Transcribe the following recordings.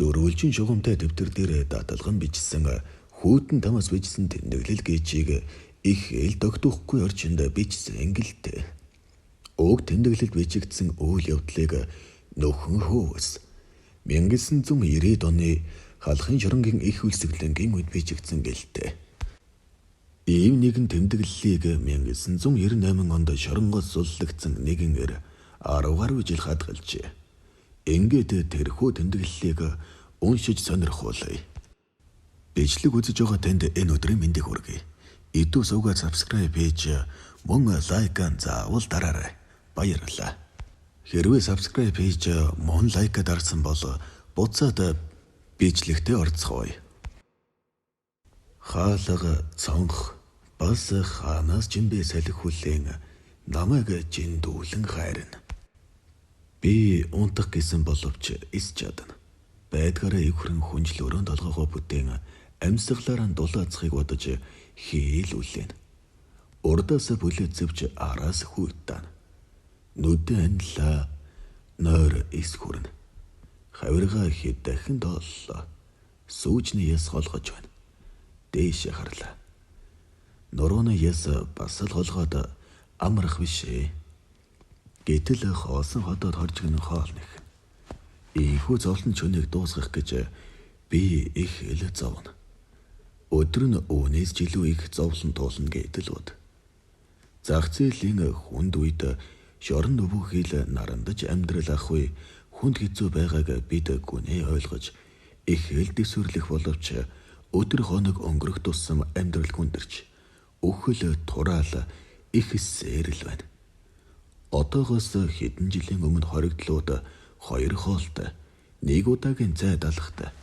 Дөрвөлжин шугамтай дэвтэр дээр дааталган бичсэн хүйтэн тамаас бичсэн тэмдэглэл гэжийг их эл тогтоохгүй орчинд бичсэн гэлтэй. Уг тэмдэглэлд бичигдсэн үйл явдлыг нөхөн хөвс 1990-ад оны халахын шоронгийн их хөлсөглөнгийн үед бичигдсэн гэлтэй. Ийм нэгэн тэмдэглэлийг 1998 онд шоронгоос суллагдсан нэгэн эр 10 гаруй жил хадгалжээ. Ингээд тэрхүү тэмдэглэлийг уншиж сонирхуулъя. Бичлэг үзэж байгаа танд энэ өдрийн мэндийг хүргэе. Идэв сувгаа subscribe хийж мөн like заавал дараарай. Баярлалаа. Хэрвээ subscribe хийж мөн like дарсан бол буцаад бичлэгтээ орцгоё. Хаалга цонх бас хаанаас жимбэ салхи хүлээн намайг жиндүүлэн хайрна. Би унтах гэсэн боловч эс чадна. Байдгаараа эвхрэн хүнжил өрөөнд толгоогоо бүтээн амьсгалаараа дулаацахыг бодож хээл үлээн. Урдаас бүлээцвч араас хүүтан. Нүдэн анилаа, нойр эс хүрнэ. Хавиргаа хэд дахин тооллоо. Сүүжний яс голгож байна. Дээшээ харлаа. Нурууны яс бас л голгоод амрах биш ээ. Гэтэл хоосон ходоод хоржигнон хоол нэх. Ийхүү зовлон чөнийг дуусгах гэж би их эл зовно. Өдөр нь үүнээс ч илүү их зовлон туулна гэдэл бод. Зах зээлийн хүнд үед шорон нүбүүхийл нарандаж амьдрал ах үе хүнд хэцүү байгааг бид гүнээ ойлгож их эл дэвсвэрлэх боловч өдөр хоног өнгөрөх тусам амьдрал хүндэрч өхөл тураал их эсээр л байна. Одоогоос хэдэн жилийн өмнө хоригдлууд хоёр хоолтой, нэг удаагийн зай далахтай,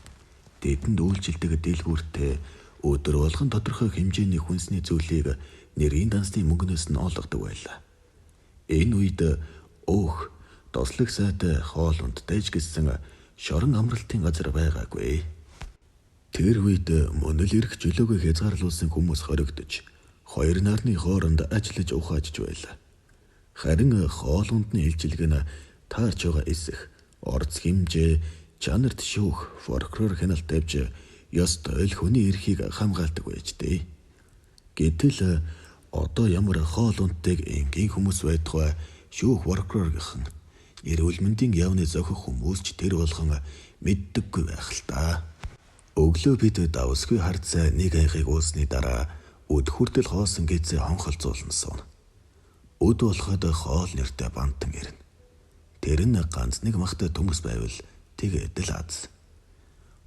тэдэнд үйлчилдэг дэлгүүртэй өдөр болгон тодорхой хэмжээний хүнсний зүйлийг нэрийн дансны мөнгнөөс нь олгодог байлаа. Энэ үед өөх тослог сайтай хоол ундтай ч гэсэн шорон амралтын газар байгаагүй. Тэр үед мөн л эрх чөлөөгөө хязгаарлуулсан хүмүүс хоригдож хоёр нарны хооронд ажиллаж ухаажж байлаа. Харин хоол ундны илчилэг нь таарч байгаа эсэх, орц хэмжээ, чанарт шүүх, фольклор хяналт тавьж ёстой л хүний эрхийг хамгаалдаг байж дээ. Гэтэл одоо ямар хоол ундтайг энгийн хүмүүс байтугай шүүх фольклоргийнхан эрүүл мэндийн яамны зохих хүмүүс ч тэр болгон мэддэггүй байх л та. Өглөө бид давсгүй харцаа нэг аяхыг уулсны дараа үд хүртэл хоосон гэзээ хонхолцуулна сууна. Үд болоход хоол нэртэй бантан ирнэ. Тэр нь ганц нэг махтай төмөс байвал тэгээд л аз.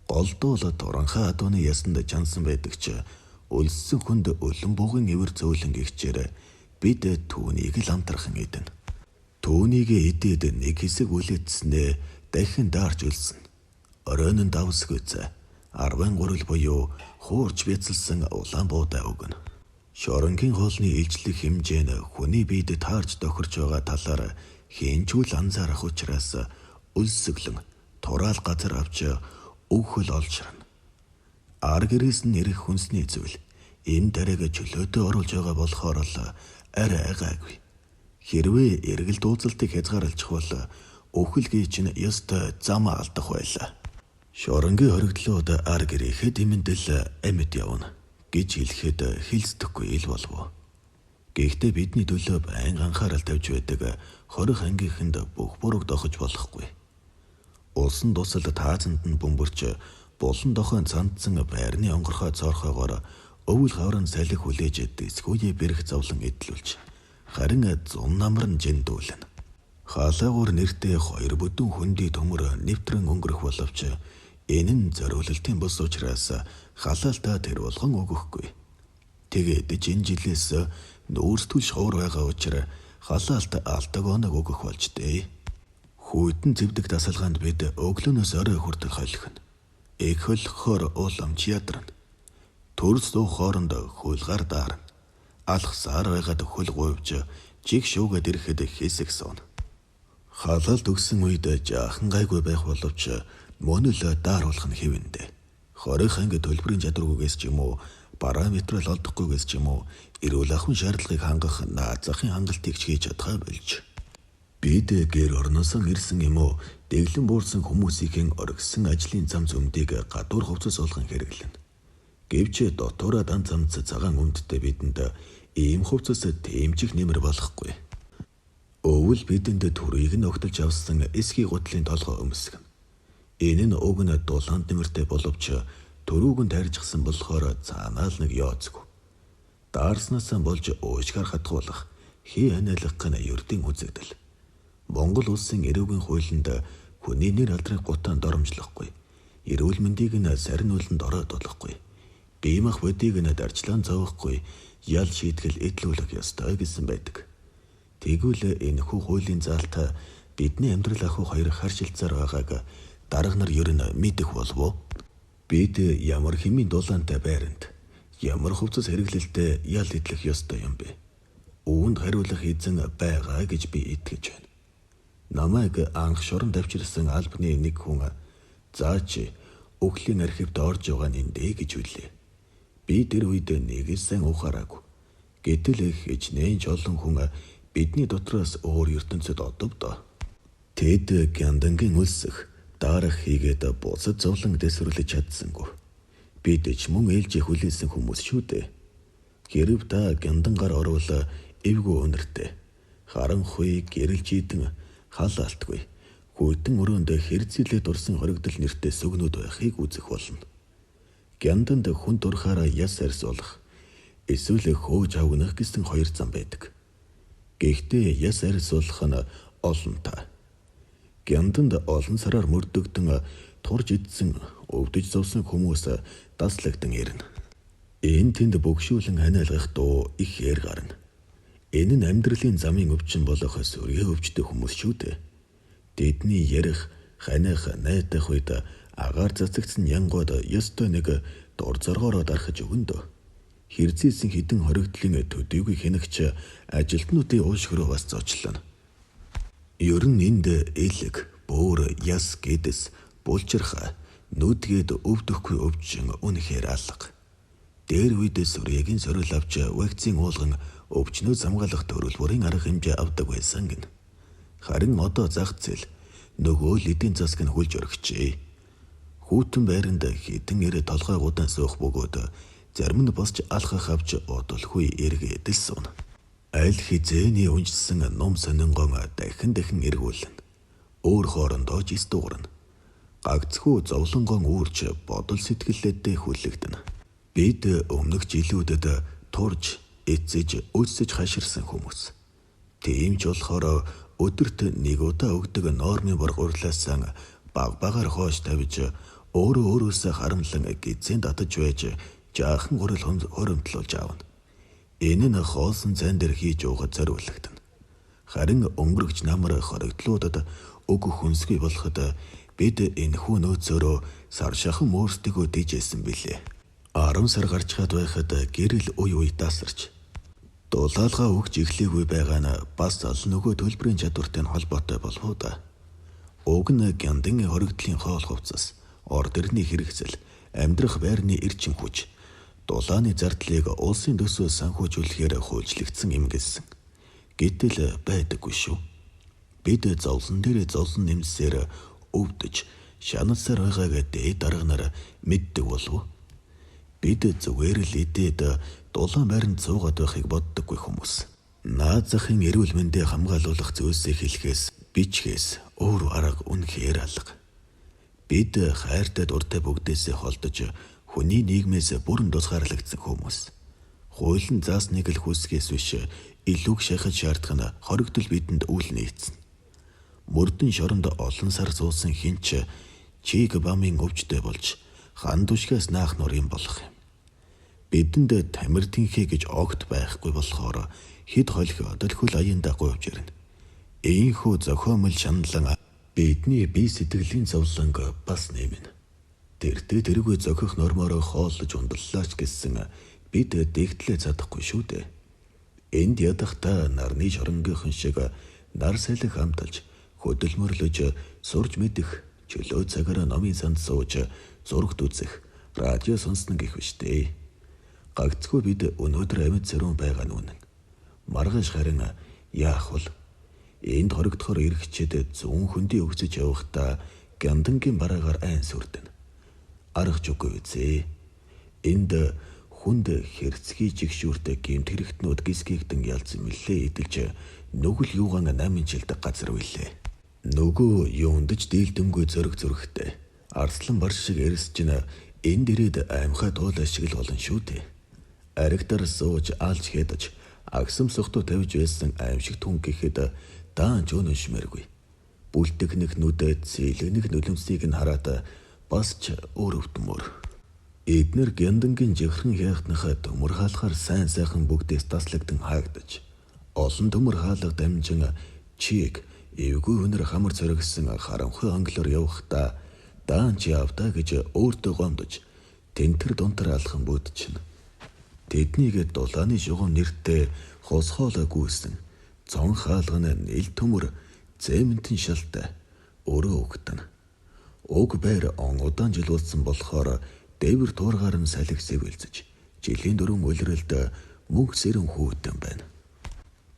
Голдуул туранхай адууны ясанд чансан байдаг ч өлссөн хүнд өлөн бугын эвэр зөөлөн гихчээр бид түүнийг л амтрахан идэнэ. Түүнийг идээд нэг хэсэг үлээцснээ дахин даарч өлсөн. Оройн нь давсгүй цай 13 буюу хуурч бяцалсан улаан буудай өгнө. Шоронгийн хоолны илжлэх хэмжээ нь хүний биед таарч тохирч байгаа талаар хэн ч үл анзаарах учраас өлсөглөн тураал газар авч өвхөл олжирна. Ар гэрээс нь ирэх хүнсний зүйл энэ тариаг чөлөөтэй оруулж байгаа болохоор л арай гайгүй. Хэрвээ эргэлт уулзалтыг хязгаарлах бол өвхөл гээч нь ёстой зам алдах байлаа. Шоронгийн хоригдлууд ар гэрээхээ дэмэндэл амьд явна гэж хэлэхэд хэлцдэхгүй ил болов уу. Гэхдээ бидний төлөө байнга анхаарал тавьж байдаг хорих ангийнхэнд бүх бурууг дохож болохгүй. Улсан дусал таазанд нь бөмбөрч булан дохойн цандсан байрны онгорхой цоорхоогоор өвөл хаврын салхи хүлээж дэсгүйе бэрх зовлон эдлүүлж харин зун намар нь жиндүүлнэ. Халаагуур нэртэй хоёр бүдүүн хөндий төмөр нэвтрэн өнгөрөх боловч энэ нь зориулалтын бус учраас халаалтаа тэр болгон өгөхгүй. Тэгээд ч энэ жилээс нүүрстүүл шовор байгаа учраас халаалт алдаг оног өгөх болж дээ. Хүйтэн зэвдэг дасгалгаанд бид өглөөнөөс орой хүртэл холихно. Эх холихоор уламж ядарна. Төрс дуу хооронд хөлгаар даарна. Алхсаар байгаад хөл гуйвж жиг шуугаад ирэхэд хэсэг сууна. Халаалт өгсөн үед жаахан гайгүй байх боловч мөн л дааруулах нь хэвэндээ. Хорих анги төлбөрийн чадваргүйгээс ч юм уу, параметрал олдохгүйгээс ч юм уу, эрүүл ахуйн шаардлагыг хангах наад захын хангалтыг ч хийж чадхаа болж. Бид гэр орноосоо ирсэн юм уу дэглэн буурсан хүмүүсийн оргисон ажлын зам зүмдийг гадуур хувцас болгон хэрэглэнэ. Гэвч дотоороо дан замц цагаан өмдтэй бидэнд ийм хувцас тэмчих нэмэр болохгүй. Өвөл бидэнд төрийг нь огтолж авсан эсхий гутлын толгой өмсгөнө. Энэ нь уг нь дулаанд нэмэртэй боловч төрүүг нь тайрчихсан болохоор цаанаа л нэг ёоцгүй. Даарснаасаа болж уушгаар хатгуулах, хий ханиалах гэн ердийн үзэгдэл. Монгол улсын эрүүгийн хуулинд хүний нэр алдрыг гутаан доромжлохгүй. Эрүүл мэндийг нь сарниуланд ороодуулахгүй. Бие мах бодийг нь даржлаан зовохгүй ял шийтгэл эдлүүлэх ёстой гэсэн байдаг. Тэгвэл энэхүү хуулийн заалт бидний амьдрал ахуй хоёр харшилцаар байгааг дарга нар ер нь мэдэх болов уу? Бид ямар хэмийн дулаантай байранд ямар хувцас хэрэглэлтэй ял эдлэх ёстой юм бэ? Үүнд хариулах эзэн байгаа гэж би итгэж байна. Намайг анх шоронд авчирсан албаны нэг хүн заа чи өхлийн архивд орж байгаа нь эндэ гэж үлээ. Би тэр үед нэг л сайн ухаараагүй. Гэтэл хичнээн ч олон хүн бидний дотроос өөр ертөнцид одов доо. Тэд Гяндангийн өлсөх дарах хийгээд бусад зовлон дэсвэрлэж чадсангүй. Бид ч мөн ээлжээ хүлээсэн хүмүүс шүү дээ. Хэрв та Гяндангаар орвол эвгүй үнэртэй. Харанхуй гэрэлж идэн халаалтгүй. Хүйтэн өрөөнд хэрцэлээ дурсан хоригдол нэртэй сүгнүүд байхыг үзэх болно. Гянданд хүн дурхаараа яс арьсуулах эсвэл хөөж авгнах гэсэн хоёр зам байдаг. Гэхдээ яс арьсуулах нь олонтаа. Гянданд олон сараар мөрдөгдөн турж идсэн өвдөж зовсон хүмүүс даслагдан ирнэ. Энэ тэнд бөгшүүлэн ханиалгах дуу ихээр гарна. Энэ нь амьдралын замын өвчин болох сөргий өвчтэй хүмүүс шүү дээ. Тэдний ярих, ханиах, найдах үед агаар цацагдсан янгууд ёстой нэг дур зоргоороо дарахж өгөн дөө. Хэрзээсэн хідэн хоригдлын төдийгүй хэнэгч ажилтнуудын уушгироо бас зочлоно. Ер нь энд элэг, бөөр, яс, гэдэс, булчирхай, нүдгээд өвдөхгүй өвчин үнэхээр алга. Дээр үед сүрьегийн сорил авч вакцин уулган өвчнөө замгаалах төрөл бүрийн арга хэмжээ авдаг байсан гин. Харин одоо зах зээл нөгөө л эдийн засаг нь хүлж өргөжээ. Хүүтэн байранд хэдэн эрэ толгой гудан суух бөгөөд зарим нь босч алхах авч удалгүй эргээд л сууна. Аль хизээний унжсан ном сонингон дахин дахин эргүүлнэ. Өөр хоорондоо ч эс дуугарна. Гагцхүү зовлонгон үүрч бодол сэтгэлээдээ хүлэгдэнэ. Бид өмнөх жилүүдэд турж, эцэж, өлсөж хаширсан хүмүүс. Тийм ч болохоор өдөрт нэг удаа өгдөг нормын боргуурлаасаа баг багаар хоош тавьж өөрөө өөрөөсөө харамлан гизэн татаж байж жаахан гурил хоримтлуулж авна. Энэ нь хоосон зайн дээр хийж уухад зориулагдана. Харин өнгөрөгч намар хоригдлуудад өгөх хүнсгүй болоход бид энэхүү нөөцөөрөө сар шахан өөрсдийгөө дижээсэн билээ. 10 сар гарчхаад байхад гэрэл уй уй даасарч дулаалгаа өгч эхлээгүй байгаа нь бас л нөгөө төлбөрийн чадвартай нь холбоотой болов уу да. Уг нь Гяндын хоригдлын хоол хувцас, орд ирний хэрэгцэл, амьдрах байрны эрчим хүч, дулааны зардлыг улсын төсөө санхүүжүүлэхээр хуульчлагдсан юм гэсэн. Гэтэл байдаггүй шүү. Бид зовлон дээр зовлон нэмсээр өвдөж шаналсаар байгааг дээд дарга нар мэддэг болов уу? Бид зүгээр л идээд дулаан байранд суугаад байхыг боддоггүй хүмүүс. Наад захын эрүүл мэндээ хамгаалуулах зүйлсийг хэлэхээс бичгээс өөр арга үнэхээр алга. Бид хайртай дуртай бүгдээсээ холдож хүний нийгмээс бүрэн тусгаарлагдсан хүмүүс. Хуулийн заасныг л хүсгээс биш илүүг шахаж шаардах нь хоригдол бидэнд үл нийцсэн. Мөрдөн шоронд олон сар суусан хинч чиг бамын өвчтэй болж хан түшгээс наах нур юм болох юм. Бидэнд тамир тэнхээ гэж огт байхгүй болохоор хэд холхиод л хөл аяндаа гуйвж ирнэ. Ийхүү зохиомл шаналан бидний бие сэтгэлийн зовлонг бас нэмнэ. Тэртээ тэргүй зохих нормоороо хооллож ундлаач гэсэн бид дэгтлээ чадахгүй шүү дээ. Энд ядахдаа нарны шоронгийнхан шиг нар салхи хамталж хөдөлмөрлөж сурж мэдэх чөлөө цагаараа номын санд сууж зурагт үзэх радио сонсно гэх биштэй. Гагцхүү бид өнөөдөр амьд сэрүүн байгаа нь үнэн. Маргааш харин яах вэ? Энд хоригдохоор эргэчээд зүүн хөндий өгсөж явахдаа Гяндангийн бараагаар айн сүрдэнэ. Арга ч үгүй үзээ. Энд хүнд хэрцгий жигшүүртэй гэмт хэрэгтнүүд гисгийгдэн ялцсан мэлээ эдэлж нүгэл юугаан 8 жилдэг газар билээ. Нөгөө юундж дийлдэмгүй зөрөг зөрөгтэй арслан бар шиг эрс чинь энд ирээд аймхай туул ашиг л болно шүү дээ. Аригтар сууж алж хядаж агсам сохтуу тавьж байсан аимшиг түн гэхэд даанч өнөшмээргүй. Бүлтгэнэх нүдэ зээлгэнэх нулимсыг нь хараад бас ч өөрөвдмөр. Эднэр Гяндангийн жихрэн хайхтныхаа төмөр хаалгаар сайн сайхан бүгдээс таслагдан хаагдаж олон төмөр хаалга дамжин чиг эвгүй өнөр хамар зоригсон харанхуй англиар явахдаа даанч явдаа гэж өөртөө гомдож тэнтэр дунтар алхан бүдчихнэ. Тэднийг дулааны шугам нэртэй хосхоолоо гүйсэн цон хаалга нь нэл төмөр зээмэнтэн шалтай өрөө өгтөн. Уг байр он удаан жил болсон болохоор дээвэр туургаар нь салхи сэвэлзэж жилийн дөрвөн улиралд мөнх сэрэн хүүтэн байна.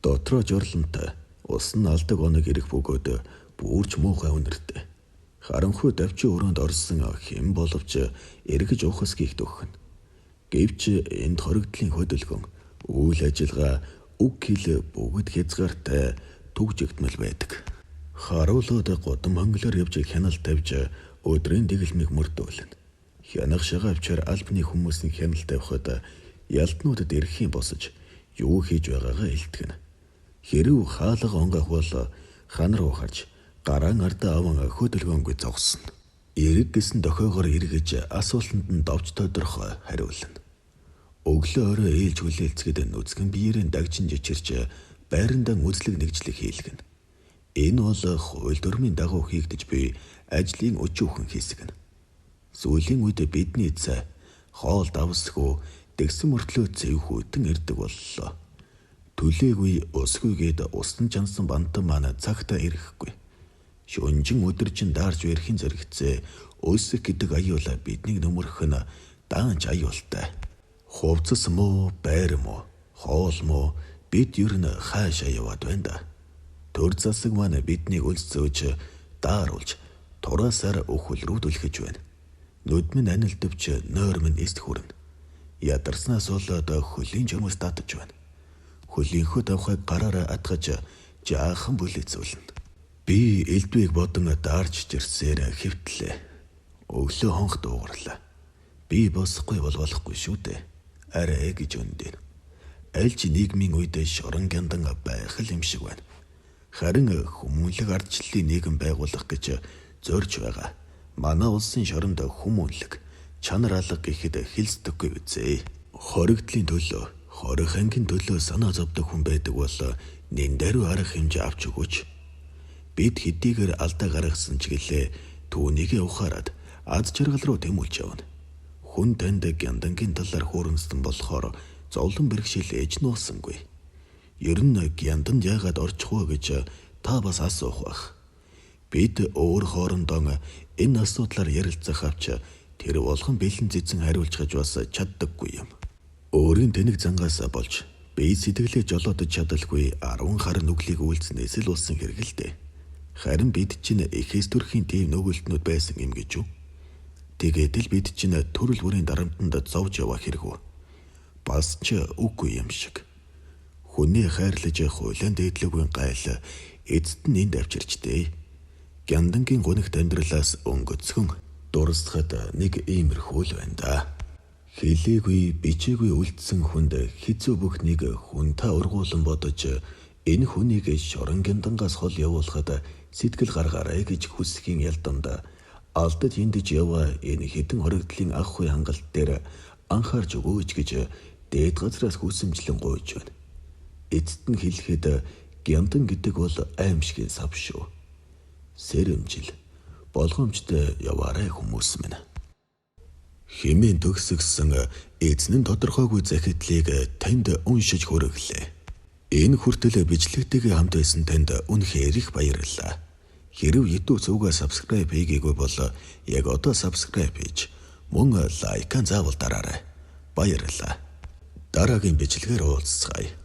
Дотроо жорлонтой ус нь алдаг оног ирэх бөгөөд бүрч муухай үнэртэй. Харанхуй давчин өрөөнд орсон хэн боловч эргэж ухасгийг төгхнө. Гэвч энд хоригдлын хөдөлгөөн, үйл ажиллагаа, үг хэл бүгд хязгаартай түгжигдмэл байдаг. Харуулууд гудам хонглоор явж хяналт тавьж өдрийн дэглэмийг мөрдүүлнэ. Хянах шагаавчаар албаны хүмүүс нь хяналт тавихад ялтнуудад эрхийн босож юу хийж байгаагаа илтгэнэ. Хэрв хаалга онгойх бол хан руу харж гараан ардаа аван хөдөлгөөнгүй зогсно. Эрэг гэсэн дохиогоор эргэж асуултанд нь довч тодорхой хариулна. Өглөө орой ээлж хүлээлцгээд нүцгэн биеэрээ дагжин жичирч байрандаа үзлэг нэгжлэг хийлгэнэ. Энэ бол хууль дүрмийн дагуу хийгдэж буй ажлын өчүүхэн хэсэг нь. Сүүлийн үед бидний цай хоол давсгүй дэгсэн мөртлөө зэв хүйтэн ирдэг боллоо. Түлээгүй усгүй гээд усан чансан бантан маань цагтаа ирэхгүй. Шүнжин өдөржин даарч верхийн зэрэгцээ өсөх гэдэг аюул биднийг нөмөрөх нь даанч аюултай. Хувцас мó, байр мó, хоол мó бид ер нь хаашаа яваад байна да. Төр засаг маань биднийг өлсөөж дааруулж тураасаар өхөл рүү түлхэж байна. Нүд минь анилдвч нойр минь эст хүрнэ. Ядарснаас болоод хөлийн чөмөс татаж байна. Хөлийнхөө тавхайг гараараа атгаж жаахан бүлээцүүлнэ. Би элдвийг бодон даарч жирсээр хэвтлээ. Өглөө хонх дуугарлаа. Би босхгүй бол болохгүй шүү дээ. Арай гэж өндөн. Аль ч нийгмийн үед шорон гяндан байх л юм шиг байна. Харин хүмүүнлэг ардчлалын нийгэм байгуулах гэж зорж байгаа. Манай улсын шоронд хүмүүнлэг, чанар алга гэхэд хэлцдэггүй үзээ. Хоригдлын төлөө, хорих ангийн төлөө санаа зовдөг хүн байдаг бол нэн даруй арга хэмжээ авч өгөөч. Бид хэдийгээр алдаа гаргасан ч гэлээ түүнийгээ ухаарад аз жаргал руу тэмүүлж явна. Хүн танд гяндангийн талаар хөөрөнсөн болохоор зовлон бэрхшээл ээж нь болсонгүй. Ер нь гянданд яагаад орчих вэ гэж та бас асуух байх. Бид өөр хоорондоо энэ асуудлаар ярилцах авч тэр болгон бэлэн зэзэн хариулж гаж бас чаддаггүй юм. Өөрийн тэнэг зангаас болж бие сэтгэлээ жолоодож чадалгүй 10 хар нүглийг үйлснээс л болсон хэрэг л дээ. Харин бид чинь эхээс төрхийн тийм нүгэлтнүүд байсан юм гэж үү? Тэгээд л бид чинь төрөл бүрийн дарамтанд зовж яваа хэрэг үү? Бас ч үгүй юм шиг. Хүнээ хайрлаж хуулиан дээдлэгүйн гайл эцэст нь энд авчирчдээ. Гяндангийн гунигт амьдралаас өнгөцгөн дурсахад нэг иймэрхүү л байна да. Хэлээгүй, бичээгүй үлдсэн хүнд хэцүү бүхнийг хүн та ургуулan бодож энэ хүнийг шорон гяндангаас хол явуулахад сэтгэл гаргаарай гэж хүсхийн ялдамд алдаж эндэж яваа энэ хэдэн хоригдлын ах хуй хангалт дээр анхаарч өгөөч гэж дээд газраас хүсэмжлэн гуйж байна. Эцэст нь хэлэхэд гяндан гэдэг бол аимшигын сав шүү. Сэрэмжил болгоомжтой яваарай хүмүүс минь. Хэмээн төгсгсөн эзэн нь тодорхойгүй захидлыг танд уншиж хүргэлээ. Энэ хүртэл бичлэгтэйгээ хамт байсан танд үнэхээр их баярлалаа. Хэрв YouTube сувгаа subscribe хийгээгүй бол яг одоо subscribe хийж мөн лайкаа заавал дараарай. Баярлалаа. Дараагийн бичлэгээр уулзцгаая.